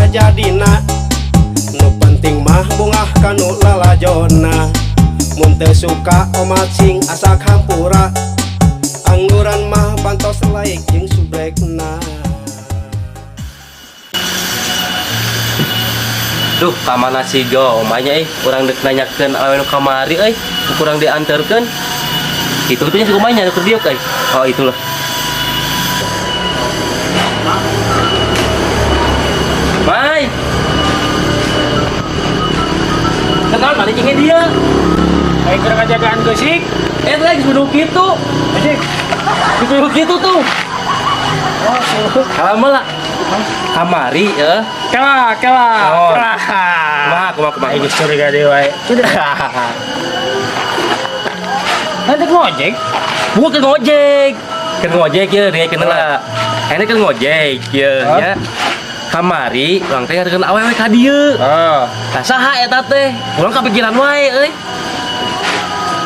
sajadina. Nu penting mah bungah kanu lalajona. Mun teu suka omat sing asak hampura. Angguran mah bantos like jeung subrekna. Duh, kamana si Gomanya, eh? Urang dek nanyakeun awewe nu kamari euy, kurang diantarkeun. Itu tuh si Gomanya nu keur dieu euy. Oh, itulah. Mai. Kenal mana cingnya dia? Aing keur ngajagaan geusik. Eh, lagi kudu kitu. Geusik. Kudu kitu tuh. Oh, suruh. Kalama lah. Kamari ya. Kela, kela. Oh. Kela. Kumaha, kumaha, kumaha. Aing geus curiga deui wae. Nanti ngojek. Bukan ke ngojek. Ke ngojek ya, dia kenal lah. Ini kan ngojek ya, Hah? ya. Kamari, urang teh ngadekeun awewe ka dieu. Heeh. Tah saha eta teh? Urang kapikiran wae euy.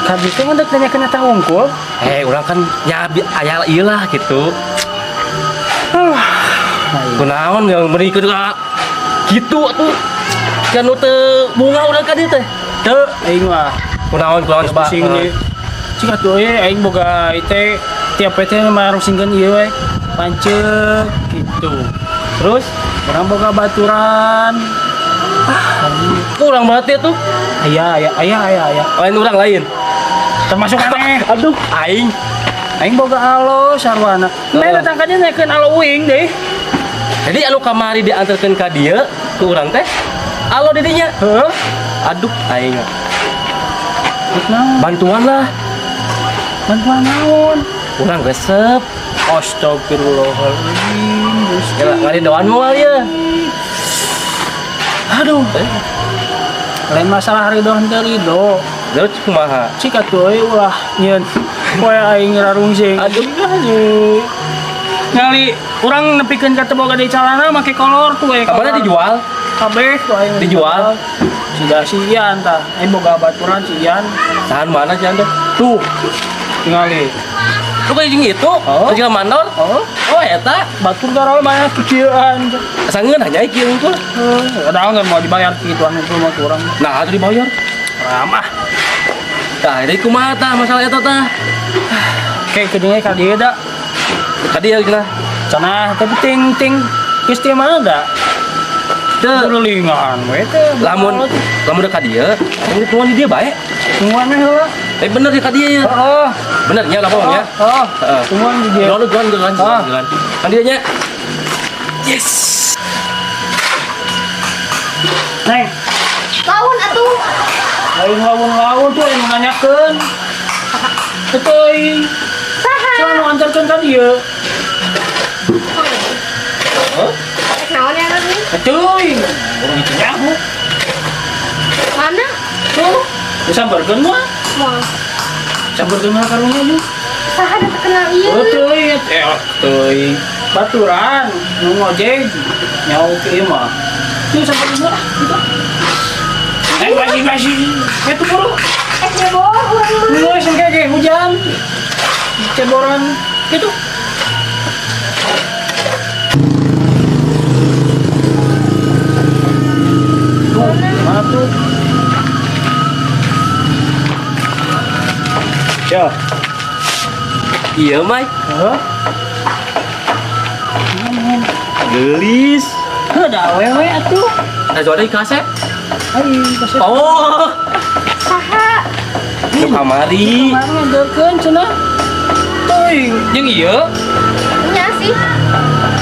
Kabeh teh ngeudek nanyakeun eta hungkul. Eh, urang kan nya aya ieu lah gitu. Kunaon yang meuni ka gitu atuh. Kan nu teu bunga urang ka dieu teh. Teu aing mah. Kunaon, kunaon coba. Pusing deui. Cik atuh euy aing boga teh tiap teh marusingkeun ieu we. Pancek gitu. Terus Urang boga baturan. kurang banget ya tuh. Aya aya aya aya aya. Lain urang lain. Termasuk aneh. Aduh, aing. Aing boga alo sarwana. Nah, datang ka dieu nanyakeun alo uing deh. Jadi anu kamari diantarkeun ka dieu ke urang teh alo di dinya. Heuh. Aduh, aing. Rek naon? Bantuan lah. Bantuan naon? Urang resep. Astagfirullahaladzim. Gusti. Ya ngaridoan moal ya. Aduh, Eh, lain masalah ridho henteu ridho. terus kumaha? Cik atuh euy ulah nyeun poe aing rarungsing. Aduh. Aduh. Ngali urang nepikeun ka teu boga deui calana make kolor tuh we. Kamana dijual? Kabeh tuh aing Dijual? Sudah si Ian tah. Aing boga baturan si Ian. Sahan mana sih anda? Tuh. Tingali. Lu kayak jeung itu? Oh. Jeung mandor? Oh, Oh, eta. batur garawe banyak kikieuan. Sangeun hanya kieu unggul. Heuh, ada nggak mau dibayar gituan itu mah kurang. Nah, atuh dibayar. Ramah. Tah, jadi kumaha tah masalah eta tah? Kayak kedenge ka dieu da. Ka dieu cenah. Cenah tapi ting ting geus ti mana da? Teu Gurulingan we teh. lamun lamun ka dieu, aing tungguan di dieu bae. Tungguan we heula. Eh bener di ka dieu ya. Heeh. Bener nya lapor ya. Heeh. Heeh. Tungguan di dieu. Jalan jalan jalan Ah. jalan. Kan dieu nya. Yes. Neng, Lawan atuh. laun laun laun tuh yang nanyakeun. Teuy. Saha? Cenah nu antarkeun ka dieu. Rek naon ya nih? Teuy. Urang itu nyaho. Mana? Tuh, disambarkeun mah. Moal. Sambarkeun mah karunya jeung. Saha da terkenal ieu? Oh, teuy, eh teuy. Baturan nu ngojek nyaho ke ieu mah. Tuh sambarkeun mah gitu. Eh, masih masih. Itu buru. Eh cebor urang mah. Geus engke ge hujan. Ceboran gitu. Tuh, mana tuh? Ya. Iya, Mai. Hah? Gelis. Heuh, da awewe atuh. Nah, soalnya kasep. Ai, kasep. Oh, Saha? nu kamari. Kemarin nganterkeun cenah. Teuing, jeung ieu? Nya sih.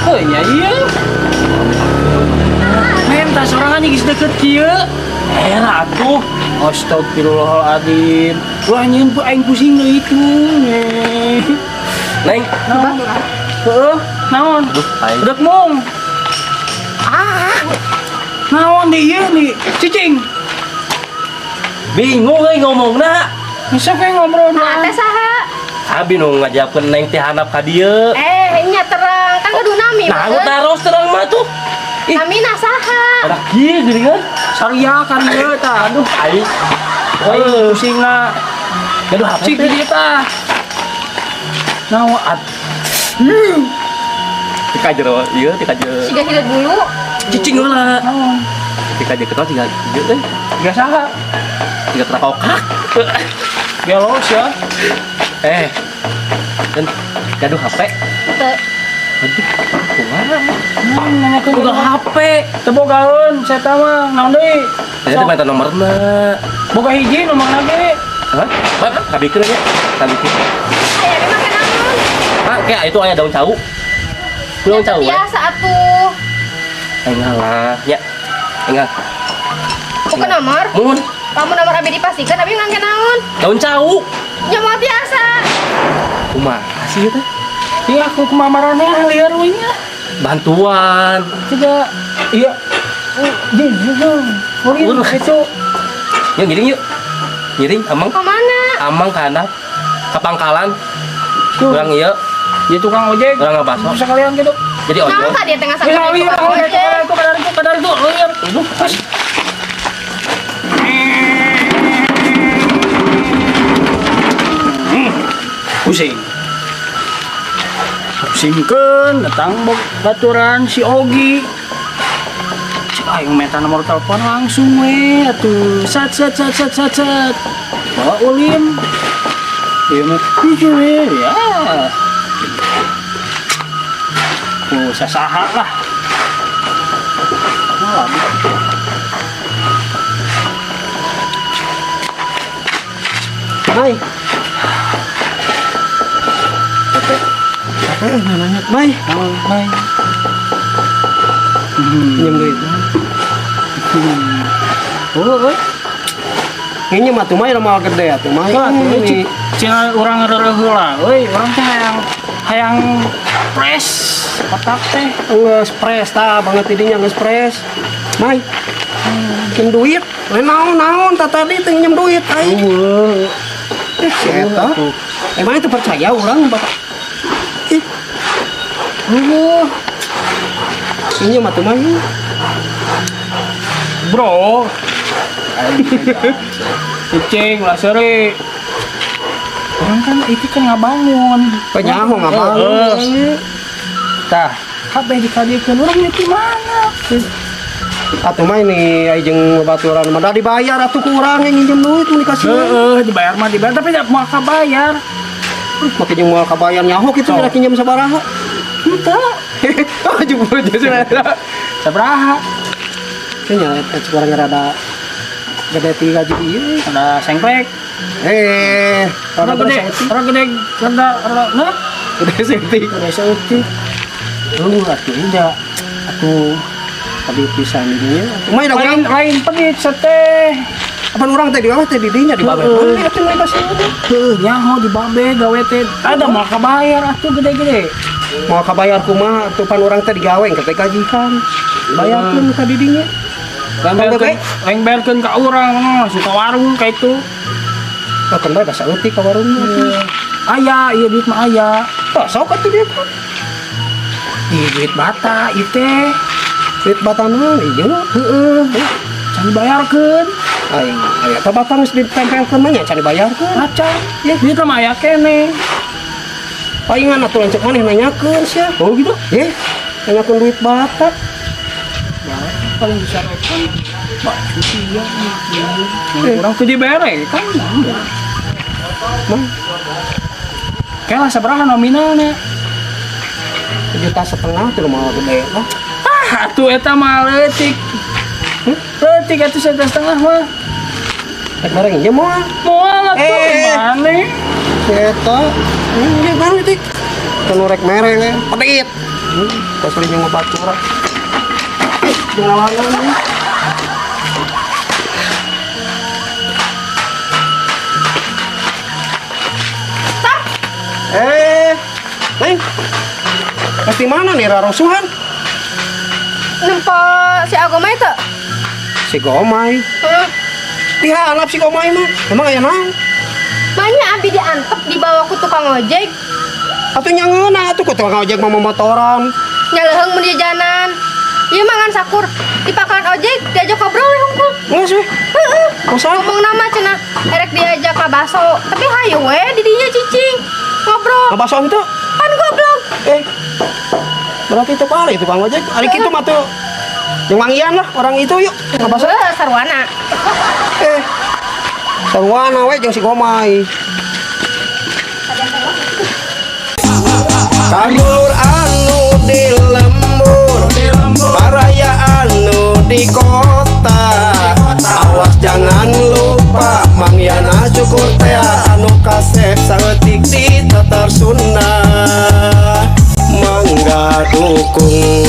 Heuh, nya ieu. Men, tas sorangan geus deket kieu. Era atuh. Astagfirullahaladzim. Wah, nyeun pu aing pusing deui itu. Neng. Naon? Heeh, naon? Aduh, aing. Udah mong. Ah, Naon di ieu nih? Cicing. Bingung euy ngomongna. Bisa kayak ngobrol nah teh saha? Abi nu ngajakeun neng teh handap ka dieu. Eh, nya terang. Kan kudu nami. Nah, aku meureun. taros terang mah tuh. Ih, Namina saha? ada kieu geuningan. Saria kan ieu tah. Aduh, Aing. aing pusingna. Gaduh HP Cik teh. di dieu tah. Naon at. Teu ka jero ieu, teu ka jero. Siga hideut bulu. Cicing heula. Naon? Ketika dia ketawa tinggal ieu euy. Gak saha. Tinggal terakokak. Gelo sia. Eh. Kan gaduh HP. Teu. Aduh, kumaha? Naon nanyakeun Boga HP. Teu bogaeun saya mah naon deui? Ternyata minta nomorna. Boga hiji nomorna ge. Hah? Bab, kabikeun nya. Kabikeun. Aya ge make naon? Ah, kayak itu aya daun cau. Daun cau, eh. Biasa atuh. Enggak lah, ya. Enggak. Bukan nomor. Mun, Kamu nomor abi dipastikan abi ngangge naon? daun cau. Nya moal biasa. Kumaha sih eta? Iya aku kemamarannya liar we nya. Bantuan. Tidak. Iya. Oh, di. Ulin Urus. itu. Ya ngiring yuk. Ngiring amang. Ke mana? Amang kana ke pangkalan. Tuh. Urang ieu, Dia tukang ojek. urang ngabaso. Bisa kalian gitu. Jadi Naon ojol. tadi teh ngasal Iya, iya, iya, itu kadar itu, kadar itu, liar. Aduh, Terus. Pusing. Pusingkeun datang baturan si Ogi. Cek aing minta nomor telepon langsung we atuh. Sat sat sat sat sat sat. Bawa ulin. Ieu mah hiji we ya. Oh, sasaha lah. Malam. Mai. Capek. Capek nanya. Mai, Naon, Mai? Pinjam duit. Oh, euy. Ini mah tuh Mai moal gede atuh Mai. Wah, tuh Ini. cenah urang reureuh heula euy, urang teh hayang hayang fresh otak teh. Geus fresh tah banget didinya geus fresh. Mai. Pinjam duit. Lain naon-naon tah tadi teh nginjem duit aing. Eueuh. Eh, si eta. Emang itu percaya orang Bapak? Ih, Eueuh. ini mah tuh Mai. Bro. Cicing ulah seuri. Urang kan itu kan ngabangun. Penyaho ngabangun. Heeh. Tah, kabeh dikadiekeun urang di mana? Atuh mah ini ai jeung babaturan mah da dibayar atuh ku urang yang nginjem duit mun dikasih. Heeh, dibayar mah dibayar tapi tidak mau kabayar. Make jeung moal kabayar nyaho kitu Sok. kira kinjem sabaraha. Henteu. Oh, jebul jeung eta. Sabaraha? Kayaknya eta kurang rada gede ti gaji ieu. Ada sengklek. Eh, Rada rada gede, gede, rada gede, rada rada nah, gede saeutik. gede saeutik. Eueuh atuh indah. Atuh Tadi pisan dinya. Mah da lain urang lain pedit seteh. apa urang teh di bawah teh di dinya di bawah. Heeh. Mana atuh mah pasti. Heuh, nyaho di babe gawe teh. Ada moal kabayar atuh gede-gede. Moal kabayar kumaha atuh pan urang teh digawe engke teh gajikan. Bayarkeun ka di dinya. Lain bayarkeun, lain bayarkeun ka urang mah suka warung ka itu. Bahkan bae da saeutik ka warungna. Aya, ieu duit mah aya. Tah sok atuh dia. Ih, duit bata ieu teh. Duit bata naon ieu? Heeh. Can dibayarkeun. Aing aya eta bata geus ditempelkeun mah nya can dibayarkeun. Acan. Ya, duit mah aya keneh. Palingan atuh lanceuk maneh nanyakeun sia. Oh gitu. Eh, nanyakeun duit bata. Paling disarekan baju sia. Urang teu dibere kan. Mah, Kayak lah sabaraha nominalna. 1,5 juta tuh mau gede lah. Ah, atuh eta mah leutik. Leutik atuh 1,5 juta mah. Rek bareng ieu moal. Moal atuh Eh. mana? Si eta. Ini baru itu. Kanu rek mere we. Pedit. Pas beli jeung batur. Jeung lawangan. Eh, Neng. Pasti mana nih rarosuhan? Nempo si Agomai teu? Si Gomai. Heeh. Dihalap si Gomai mah. Emang aya naon? Banyak abi diantep dibawa ku tukang ojek. Atuh nyangeuna atuh ku tukang ojek mah motoran. Nyaleuheung mun jajanan. Ieu mah ngan sakur di pangkalan ojek diajak ngobrol we hungkul. Geus we. Heeh. Kusaha? Ngomong nama cenah erek diajak ka baso, tapi hayu we di dinya cicing. Ngobrol. Ngabaso henteu? Pan goblok. Eh. Berarti itu kali tukang ojek. Ari kitu mah tuh Jeung Mang Ian lah orang itu yuk. Ngabasa. Heuh, sarwana. Eh. Sarwana we jeung si Gomay. Kadulur anu di lembur, baraya anu di kota. Awas jangan lupa Mang Yana cukur teh anu kasep saeutik di Tatar Sunda. Mangga dukung.